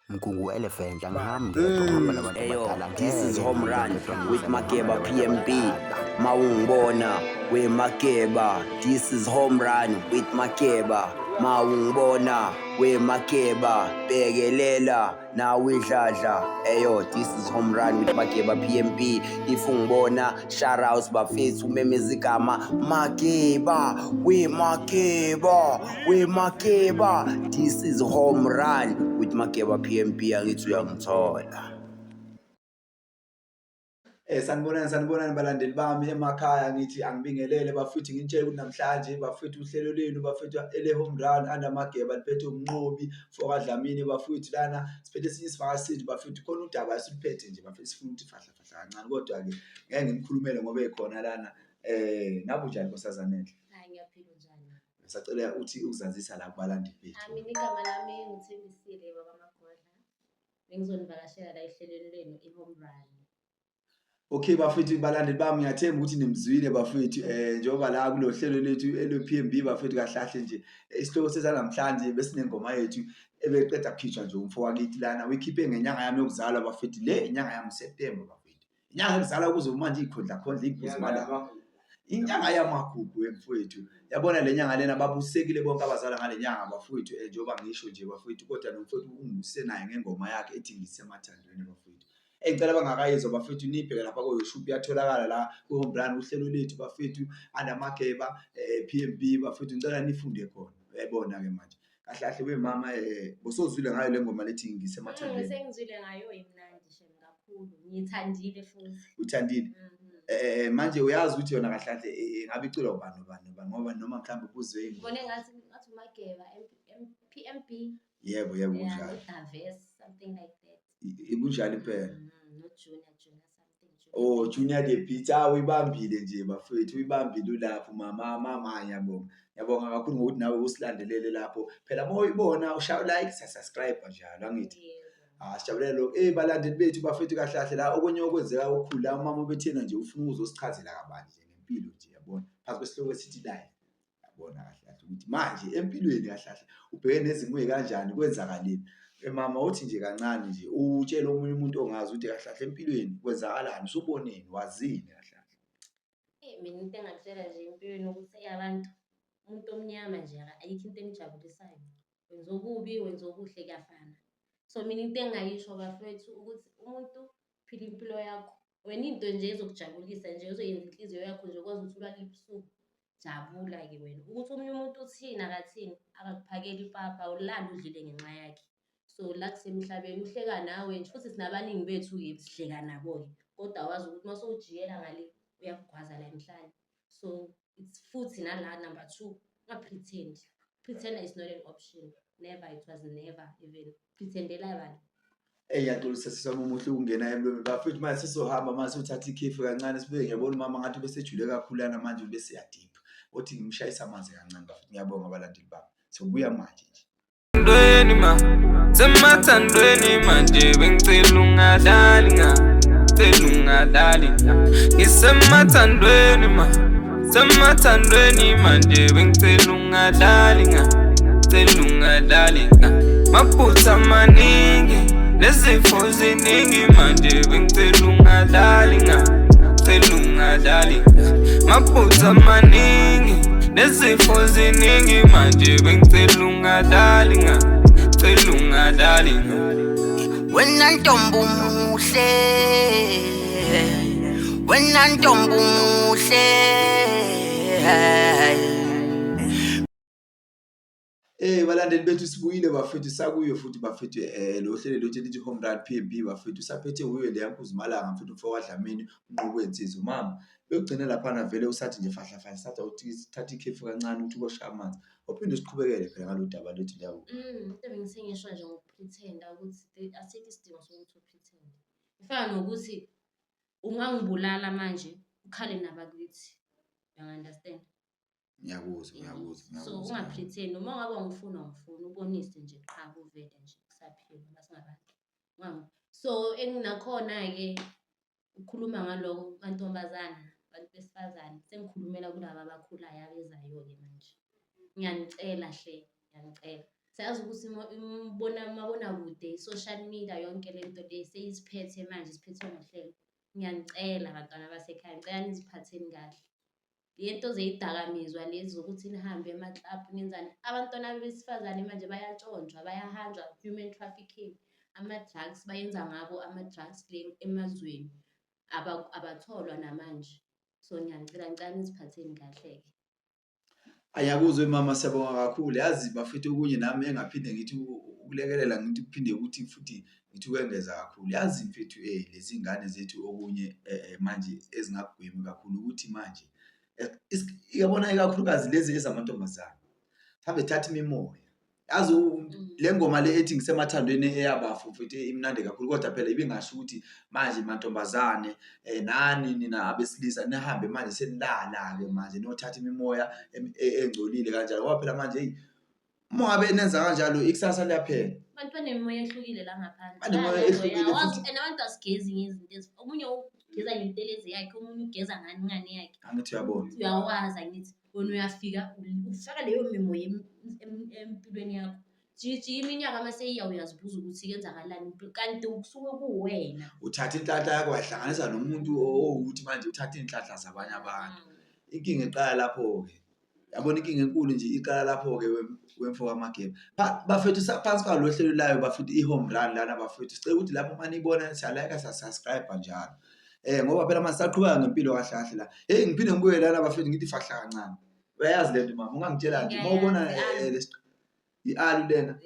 Mgungu elephant angihambi ngedwa ngihamba nabantu Eyo, abadala. This is Ngeke Home ngihambe Run ngedwa with ngizalwa ngihamba Mageba nabantu PMB. abadala. Mawungibona we Mageba. This is Home Run with Mageba. Mawungibona we Mageba. Bekelela nawe idladla. Eyo, this is Home Run with Mageba PMB. If ungibona, shout out bafethu umemeza igama Mageba, we Mageba, we Mageba. This is Home Run with Mageba PMB. Angithi uyangithola. Sanibonani, sanibonani balandeli bami emakhaya. Ngithi angibingelele bafethu, nginitshele ukuthi namhlanje bafethu uhlelo lwenu bafethu ele Home Run under Mageba liphethe uMnqobi Foka Dlamini. Bafethu, lana siphethe esinye isivakashi sethu bafethu. Khona udaba esiluphethe nje bafethu, sifuna ukuthi fahla fahla kancane, kodwa ke ngeke ngimkhulumele ngoba ekhona lana. Ngabe unjani, nkosazana enhle? Hayi, ngiyaphila, njani? Sacela uthi ukuzazisa la kubalandeli bethu. Ah, mina igama lami nguThembisile wakwaMagodla. Bengizonivakashela la ehlelweni lwenu i-Home Run. Okay bafethu, balandeli bami, ngiyathemba ukuthi nimzwile bafethu. Njengoba la kulo hlelo lethu elo PMB bafethu, kahlahle nje isihloko sezanamhlanje besinengoma yethu ebeqeda kukhishwa nje umfo wakithi lana, uyikhiphe ngenyanga yami yokuzalwa bafethu. Le inyanga yami September bafethu, inyanga yokuzalwa kuze manje ikhondla khondla ikhuzimala, inyanga yamagugu emfowethu. Yabona le nyanga lena, babusekile bonke abazalwa ngale nyanga bafowethu. Njengoba ngisho nje bafowethu, kodwa nomfowethu ungibusise naye ngengoma yakhe ethi "Ngisemathandweni" bafowethu. Engicela bangakayizwa bafethu, nibheke lapha ko-YouTube, iyatholakala la ku-Home Run, uhlelo lethu bafethu under Mageba PMB bafethu. Ngicela nifunde khona. Uyayibona-ke manje kahle kahle wemama, bosozwile ngayo le ngoma lethi "Ngisemathandweni"? Sengizwile ngayo, imnandi shem kakhulu. Ngiyithandile futhi. Uthandile? Mhm. Manje uyazi ukuthi yona kahle kahle ngabe iculwa ubani, ubani, ubani, ngoba noma mhlawumbe ubuzwe ingoma? Ngibone ngathi uMageba PMB. Yebo, Yeah, kunjalo. no-Daves, something like that. Kunjalo impela. No Junior, Junior something. Junior Oh, Beats. Junior the Beat, ah, uyibambile nje bafethu, uyibambile ulapho mama, mama, ngiyabonga. Ngiyabonga kakhulu ngokuthi nawe usilandelele lapho. Phela uma uyibona ushaya like, subscribe njalo, angithi? Yebo. Ah, sijabulela lokho. Balandeli bethu bafethu, kahle kahle la okunye okwenzeka okukhulu la, umama obethena nje ufuna ukuzosichazela kabanzi nje ngempilo nje, yabona. Phansi kwesihloko esithi life. Yabona kahle kahle ukuthi manje empilweni kahle kahle ubhekene nezimo ey'kanjani, kwenzakaleni. Mama, uthi nje kancane nje utshele omunye umuntu ongazi ukuthi kahle kahle empilweni kwenzakalani, usuboneni, wazini kahle kahle. Mina into engakutshela nje empilweni ukuthi abantu, umuntu omnyama nje ayikho into emjabulisayo. Wenza okubi, wenza okuhle, kuyafana. So mina into engingayisho bafethu ukuthi umuntu phila impilo yakho. Wena into nje ezokujabulisa nje, ezoyenza inhliziyo yakho nje ukwazi ukuthi ulale ebusuku. Jabula-ke wena. Ukuthi omunye umuntu uthini akathini, akakuphakeli ipapa, awulali udlile ngenxa yakhe. So la kusemhlabeni uhleka nawe nje, futhi sinabaningi bethu-ke sihleka nabo-ke. Kodwa wazi ukuthi uma sewujikela ngale uyakugwaza la emhlane. So it's futhi nala number two, unga-pretend. Pretender is not an option. Never, it was never even. Pretendela bani? Ngiyaxolisa sisi wami omuhle ukungena emlomeni bafethu. Manje sesizohamba manje siyothatha ikhefu kancane sibuye. Ngiyabona umama ngathi ubesejule kakhulu lana manje, ubeseyadipha. Othi ngimshayise amanzi kancane bafethu. Ngiyabonga abalandeli bami. Sobuya manje nje. Thandweni ma, semathandweni manje, bengicela ungadlali nga, cela ungadlali nga. Ngisemathandweni ma, semathandweni manje, bengicela ungadlali nga, cela ungadlali nga. Maphutha maningi, nezifo ziningi manje, bengicela ungadlali nga, cela ungadlali nga. Maphutha maningi, nezifo ziningi manje, bengicela ungadlali nga, cela ungadlali nga. Wena ntombi umuhle, wena ntombi umuhle. Balandeli bethu, sibuyile bafethu, sakuyo futhi bafethu lo hlelo lethu elithi Home Run PMB bafethu. Saphethe uyo leya Nkuzimalanga mfethu, umfo kaDlamini, unqobo wensizwa. Mama, bekugcine laphana vele usathi nje fahla fahla, sathi awuthi thatha ikhefu kancane ukuthi ukoshaya amanzi. Uphinde usiqhubekele phela ngalo daba lethu leyo. Into bengisengisho nje ngokupretenda ukuthi asikho isidingo sokuthi upretende. Ifana nokuthi ungangibulala manje ukhale nabakithi. You understand? Ngiyakuzwa, ngiyakuzwa, So ngiyakuzwa. ungapretend, noma ngabe ungifuna ungifuna ubonise nje qha, kuvele nje kusaphila masingabantu. So enginakhona-ke ukukhuluma ngaloko, mantombazana, bantu besifazane, sengikhulumela kulaba abakhulayo abezayo-ke manje. Ngiyanicela hle, ngiyanicela. Siyazi ukuthi umbona umabonakude, i-social media yonke le nto le seyisiphethe manje, isiphethe ngohlelo. Ngiyanicela bantwana basekhaya, ngicela niziphatheni kahle. Le nto zeyidakamizwa lezi zokuthi nihambe emaklabhu nenzani, abantwana besifazane manje bayantshontshwa, bayahanjwa, human trafficking, ama-drugs bayenza ngabo ama-drugs le emazweni, abatholwa namanje. So ngiyanicela, ngicela niziphatheni kahle-ke. Ayakuzwe mama, siyabonga kakhulu. Yazi bafethu okunye nami engaphinde ngithi ukulekelela ngithi kuphinde ukuthi futhi ngithi ukwengeza kakhulu. Yazi mfethu lezi ngane zethu okunye manje ezingakugwemi kakhulu ukuthi manje uyabona ikakhulukazi lezi ezamantombazane mhlawumbe thatha imimoya. Yazi le ngoma le ethi ngisemathandweni eyabafo mfethu imnandi kakhulu kodwa phela ibingasho ukuthi manje mantombazane nani nina abesilisa nihambe manje senilala-ke manje niyothatha imimoya engcolile kanjalo ngoba phela manje eyi uma ngabe nenza kanjalo ikusasa liyaphela. Abantu banemimoya ehlukile la ngaphandle. Banemimoya ehlukile futhi. And abantu asigezi ngezinto omunye ugeza ngentelezi yakhe, omunye ugeza ngani ngani yakhe. Angithi uyabona. Uyawazi angithi. Wena uyafika ufaka leyo mimoya empilweni yakho. Jiji iminyaka uma seyiya uyazibuza ukuthi kuyenzakalani kanti kusuke kuwena. Uthatha inhlanhla yakho wayihlanganisa nomuntu owukuthi manje uthatha iy'nhlanhla zabanye abantu. Inkinga iqala lapho-ke. Yabona inkinga enkulu nje iqala lapho-ke wemfo kaMageba. Bafethu phansi kwalo hlelo layo bafethu i-home run lana bafethu. Sicela ukuthi lapho uma niyibona siyalayika siya-subscribe njalo. Ngoba phela manje saqhubeka ngempilo kahle kahle la. Hey ngiphinde ngibuye lana bafethu ngithi fahla kancane. Uyayazi lento mama ungangitshela nje uma ubona i-alu lena.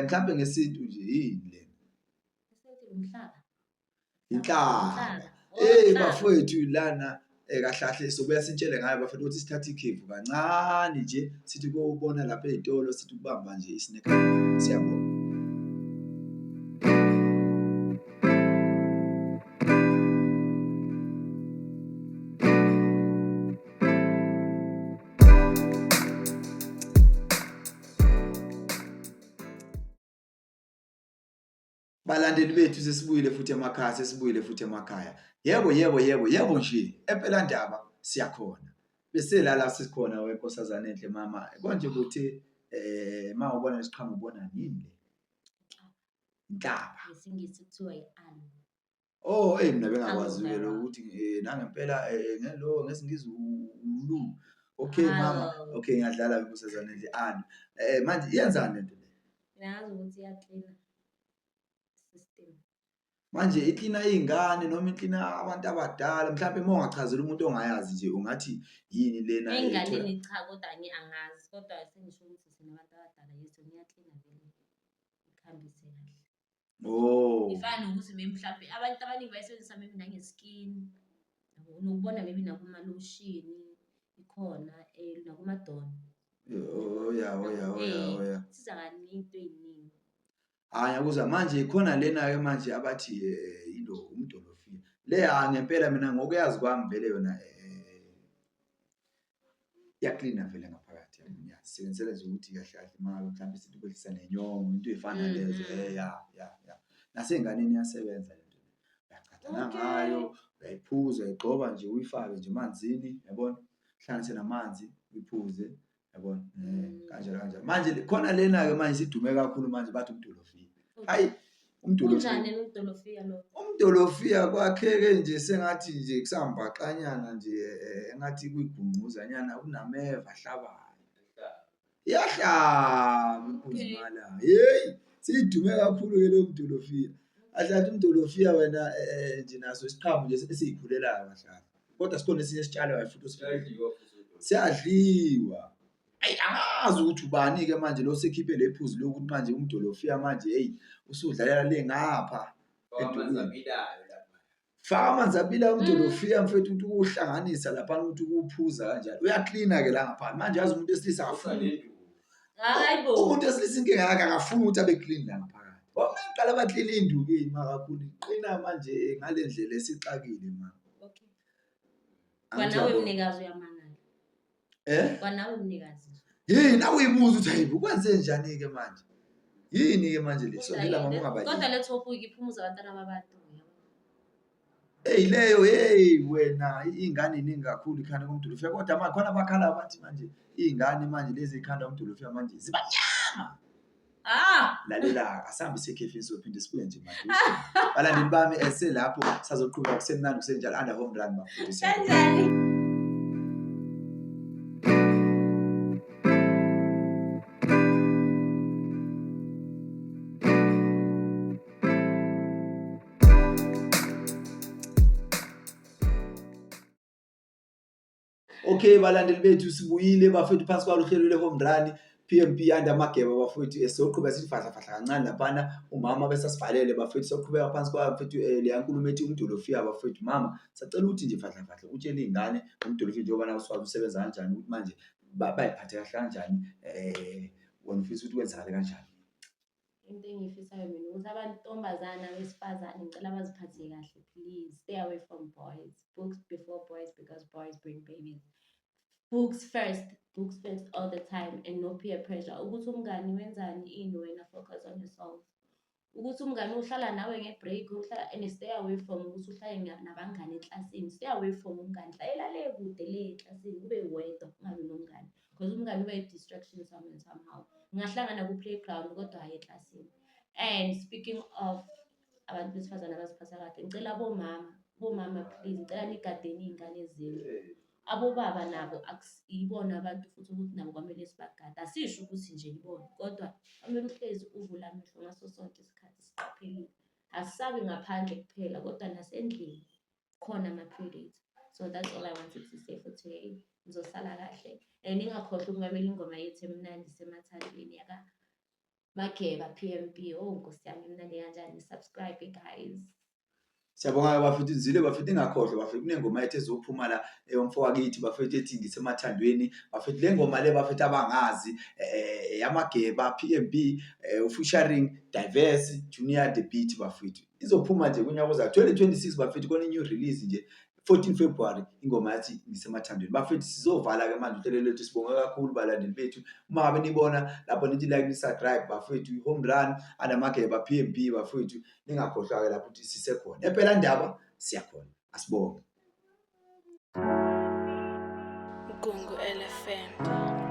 Mhlambe ngesintu nje yini lena? Umhlaba. Inhlaba. Hey bafowethu lana kahle kahle sobuya sintshele ngayo bafethu ukuthi sithathe ikhefu kancane nje sithi kobona lapha ey'tolo sithi ukubamba nje isnekha. Siyabonga. Balandeli bethu sesibuyile futhi emakhaya sesibuyile futhi emakhaya. Yebo yebo yebo yebo nje empelandaba siyakhona. Bese la sikhona wenkosazane enhle mama. Konje kuthi ma ubona lesiqhamu ubona nini le? Inhlaba. NgesiNgisi kuthiwa i-aloe. Oh, eyi mina bengakwazi-ke lokho ukuthi nangempela ngelo ngesiNgisi ulu. Okay mama, okay ngiyadlala nkosazane enhle alo. Manje iyenzani lento le? Ngiyazi ukuthi iyaklina system. Manje iklina iy'ngane noma iklina abantu abadala mhlampe uma ungachazela umuntu ongayazi nje ungathi yini lena Ey'nganeni cha kodwa angazi kodwa sengisho ukuthi sinabantu abadala yes iyaklina vele ikhambise kahle. Oh. Ifana nokuthi maybe mhlampe abantu abaningi bayisebenzisa maybe nange-skin. Unokubona maybe nakuma-lotion ikhona nakumadona. Oh ya, oh ya, oh ya, oh ya. Siza kaningi into ey'ningi. Hhayi ngiyakuzwa manje khona lena-ke manje abathi yilo umdolofiya. Le ha ngempela mina ngokuyazi kwami vele yona iyaklina vele ngaphakathi ngiyasebenzisela nje ukuthi kahle kahle uma ngabe mhlawumbe sithi ukwehlisa nenyongo into ey'fana nalezo ya ya ya nasey'nganeni iyasebenza le nto uyachatha nangayo uyayiphuza uyayigxoba nje uyifake nje emanzini yabona uhlanganise namanzi uyiphuze yabona kanjalo kanjalo manje khona lena-ke manje sidume kakhulu manje bathi umdolofiya hayi Unjani yena umdolofiya lo? Umdolofiya kwakheke nje sengathi nje kusambaxanyana nje engathi kuyigungquzanyana kunameva ahlabayo. Iyahlaba inkunzimala. Hey, sidume kakhulu ke lo mdolofiya. Ahlathi umdolofiya wena nje naso isiqhamu nje esiyikhulelayo kahle kahle. Kodwa sikhona esinye esitshalayo futhi siyadliwa. Ayi angazi ukuthi ubani-ke manje lo sekhiphe le phuzu lokuthi manje umdolofiya manje eyi usudlalela le ngapha edukwini. Faka amanzi abilayo umdolofiya mfethu ukuthi ukuwuhlanganisa laphana ukuthi ukuwuphuza kanjalo. Uyaklina-ke la ngaphandle. Manje yazi umuntu wesilisa akafuni. Hayi bo. Umuntu wesilisa inkinga yakhe akafuni ukuthi abe clean la ngaphakathi. Ngoba qala baklina induku ima kakhulu iqina manje ngale ndlela esixakile mama. Okay. Kwanawe mnikazi uyamangala. Eh? Kwanawe mnikazi. Yini nawe uyibuza ukuthi hayibo kwenze njani ke manje? Yini ke manje le? Sondela mama ungabaleki. Kodwa le topic iphumuza abantwana babantu. Hey leyo hey wena ingane iningi kakhulu ikhanda kumdulufika kodwa manje khona abakhala bathi manje iy'ngane manje lezi ey'khanda umdulufika manje zibanyama. Ah! Lalela, asihambe siyekhefini, sizophinde sibuye nje manje. Balandeli bami eselapho, sazoqhubeka kusemnandi kusenjalo under home run bafowethu. Kanjani? Okay balandeli bethu, sibuyile bafethu phansi kwalo hlelo le-home run PMP under Mageba bafethu. Sizoqhubeka sithi fahla fahla kancane laphana, umama besasivalele bafethu, soqhubeka phansi kwayo bafethu, leya nkulumo ethi umdolofiya bafethu. Mama, sacela ukuthi nje fahla fahla utshele iy'ngane ngomdolofiya, njengoba nawe uswazi usebenza kanjani, ukuthi manje bayiphathe kahle kanjani, wena ufisa ukuthi kwenzakale kanjani? Into engiyifisayo mina ukuthi abantombazane abesifazane ngicela baziphathe kahle, please stay away from boys, books before boys, because boys bring babies. Books first, books first all the time, and no peer pressure ukuthi umngani wenzani ini, wena focus on yourself, ukuthi umngani uhlala nawe nge-break uhlala, and stay away from ukuthi uhlale nabangani eklasini. Stay away from umngani, hlalela le kude le eklasini, ube wedwa, ungabi nomngani, because umngani ube i-distraction somehow. Ngingahlangana ku-playground kodwa hhayi eklasini. And speaking of abantu besifazane abaziphatha kahle, ngicela bomama, bomama please, ngicela nigadeni iy'ngane zenu. Abobaba nabo ibona abantu futhi ukuthi nabo kwamele sibagade, asisho ukuthi nje ibona, kodwa kwamele uhlezi uvule amehlo ngaso sonke isikhathi, siqaphelile, asisabi ngaphandle kuphela kodwa nasendlini khona ama-predator. So that's all I wanted to say for today. Ngizosala kahle and ningakhohlwa ukumamela ingoma yethu emnandi semathandweni yaka Mageba PMB. Oh nkosi yami, imnandi kanjani. Subscribe guys. Siyabonga bafethu, nizwile bafethu, ningakhohlwa bafethu, kunengoma yethu ezophuma la eyomfo wakithi bafethu ethi ngisemathandweni bafethu. Le ngoma le bafethu abangazi, yamaGeba PMB, featuring Diverse Junior The Beat bafethu, izophuma nje kunyaka ozayo 2026 bafethu, kona new release nje 14 February, ingoma yathi ngisemathandweni bafethu. Sizovala ke manje uhlelo lethu. Sibonge kakhulu balandeli bethu, uma ngabe nibona lapho nithi like, ni subscribe bafethu, home run anamageba PMB bafethu, ningakhohlwa ke lapho ukuthi sisekhona empela ndaba siyakhona. Asibonge. Gungu Elephant.